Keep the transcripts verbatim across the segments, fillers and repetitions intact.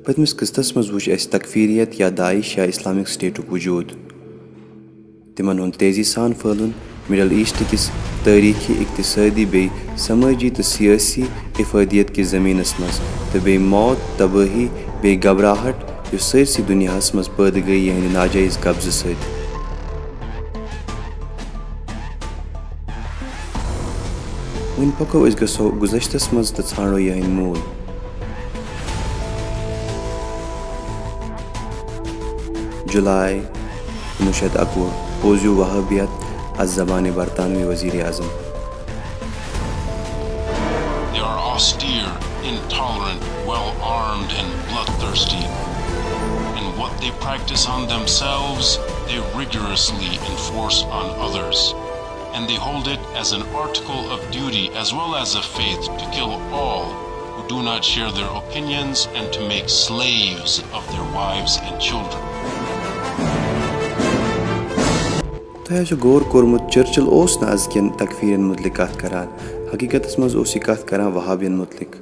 پٔتمِس قٕسطس منٛز وُچھ اَسہِ تکفیریت یا داعش یا اسلامک سٹیٹُک وجود، تِمن ہُنٛد تیزی سان پھٔہلُن، مڈل ایسٹ کِس تٲریخی، اقتصٲدی بیٚیہِ سمٲجی تہٕ سیٲسی افٲدیت کِس زمینس منٛز، تہٕ بیٚیہِ موت، تبٲہی بیٚیہِ گھبراہٹ، یُس سٲرسٕے دُنیاہس منٛز پٲدٕ گٔیہِ یِہنٛدِ ناجٲیز قبضہٕ سۭتۍ۔ وۄنۍ پکو أسۍ گژھو گُذشتس منٛز تہٕ ژھانڈو یِہنٛدۍ موٗل۔ جولائی کُنوُہ شیٚتھ اَکوُہ، پوزیو وہابیت از زمانِ برطانوی وزیر اعظم۔ They are austere, intolerant, well armed, and bloodthirsty. And what they practice on themselves, they rigorously enforce on others. And they hold it as an article of duty as well as of faith to kill all who do not share their opinions and to make slaves of their wives and children. تۄہہِ آسیو غور کوٚرمُت، Churchill اوس نہٕ ازکٮ۪ن تکفیرن مُتعلق کتھ کران، حقیقتس منٛز اوس یہِ کتھ کران وہابین مُتعلق۔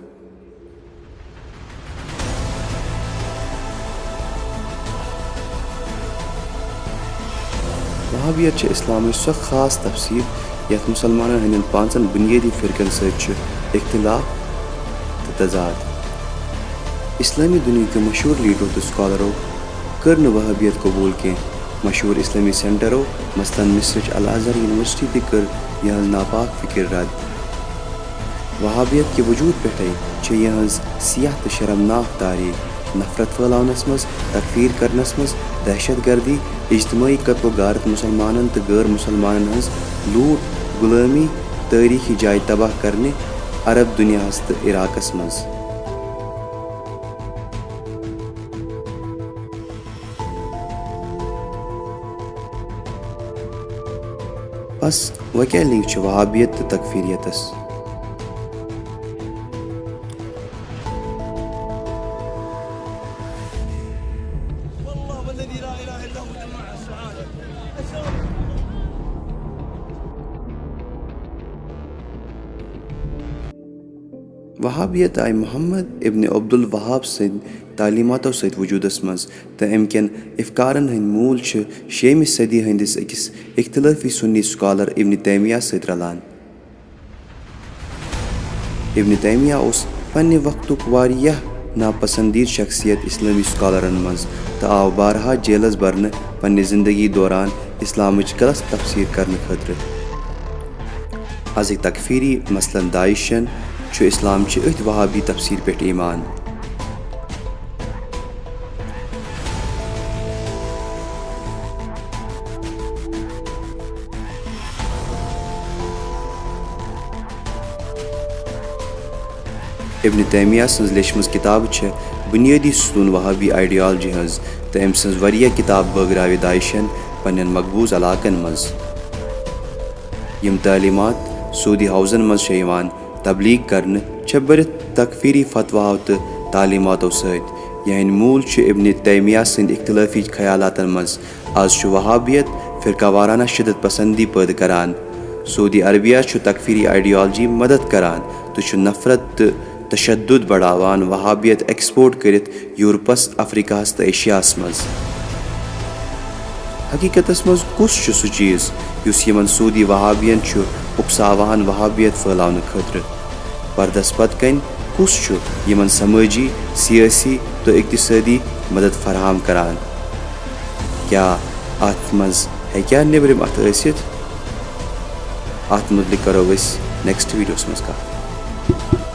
وہابیت چھِ اسلامٕچ سۄ خاص تفسیر یتھ مسلمانن ہٕنٛدٮ۪ن پانٛژن بنیٲدی فرقن سۭتۍ چھُ اختلاف تہٕ تضاد۔ اسلٲمی دُنیہکیو مشہوٗر لیڈرو تہٕ سکالرو کٔر نہٕ وہابیت قبول کینٛہہ۔ مشہوٗر اسلٲمی سینٹرو، مثلاً مصرٕچ الازہر یونیورسٹی، تہِ کٔر یِہٕنٛز ناپاک فکر رد۔ وہابیت کہِ وجود پٮ۪ٹھے چھےٚ یِہٕنٛز سیاہ تہٕ شرمناک تاریخ۔ نفرت پھٲلاونس منٛز، تکفیر کرنس منٛز، دہشت گردی، اجتماعی قتل و غارت، مسلمانن تہٕ غٲر مسلمانن ہٕنٛز لوٗٹ، غلٲمی، تٲریخی جایہِ تباہ کرنہِ، عرب دُنیاہس تہٕ عراقس منٛز۔ بس، وۄنۍ کیٛاہ لِنک چھِ وہابیت تہٕ تکفیریتس؟ وہابیت آیہِ محمد ابن عبدالوہاب سٕنٛدِ تعلیماتو سۭتۍ وجودس منٛز، تہٕ امہِ کٮ۪ن افکارن ہٕنٛدۍ موٗل چھِ شیٚیِمہِ صدی ہٕنٛدِس أکِس اختلافی سنی سکالر ابن تیمیہ سۭتۍ رلان۔ ابن تیمیہ اوس پننہِ وقتُک واریاہ ناپسندیدٕ شخصیت اسلٲمی سکالرن منٛز تہٕ آو بارہا جیلس برنہٕ پننہِ زندگی دوران اسلامٕچ غلط تفسیر کرنہٕ خٲطرٕ۔ ازٕکۍ تکفیری، مثلاً داعشن، چھُ اسلام چہِ أتھۍ وہابی تفسیر پٮ۪ٹھ ایمان۔ ابن تیمیہ سٕنٛز لیچھمٕژ کتابہٕ چھےٚ بنیٲدی ستون وہابی آئیڈیالوجی ہٕنٛز، تہٕ أمۍ سٕنٛز واریاہ کتابہٕ بٲگراوِ داعشن پننٮ۪ن مقبوض علاقن منٛز۔ یِم تعلیمات سعودی ہاؤسن منٛز چھےٚ یِوان تبلیغ کرنہٕ، چھےٚ بٔرِتھ تکفیری فتواہو تہٕ تعلیماتو سۭتۍ، یِہنٛدۍ موٗل چھِ ابن تیمیہ سٕنٛدۍ اختلافی خیالاتن منٛز۔ از چھُ وہابیت فرقہ وارانہ شدت پسندی پٲدٕ کران۔ سعودی عربیہ چھُ تکفیری آئیڈیالوجی مدد کران تہٕ چھُ نفرت تہٕ تشدد بڑاوان، وہابیت ایکسپورٹ کٔرِتھ یورپس، افریقہس تہٕ ایشیاہس منٛز۔ حقیقتس منٛز کُس چھُ سُہ چیز یُس یِمن سعودی وہابین چھُ اکساوان وہابیت پھٲلاونہٕ خٲطرٕ؟ پردس پتہٕ کنۍ کُس چھُ یِمن سمٲجی، سیٲسی تہٕ اقتصٲدی مدد فراہم کران؟ کیٛاہ اتھ منٛز ہیٚکیٛاہ نیٚبرِم اتھٕ ٲسِتھ؟ اتھ مُتعلق کرو أسۍ نیکسٹ ویڈیوس منٛز کتھ۔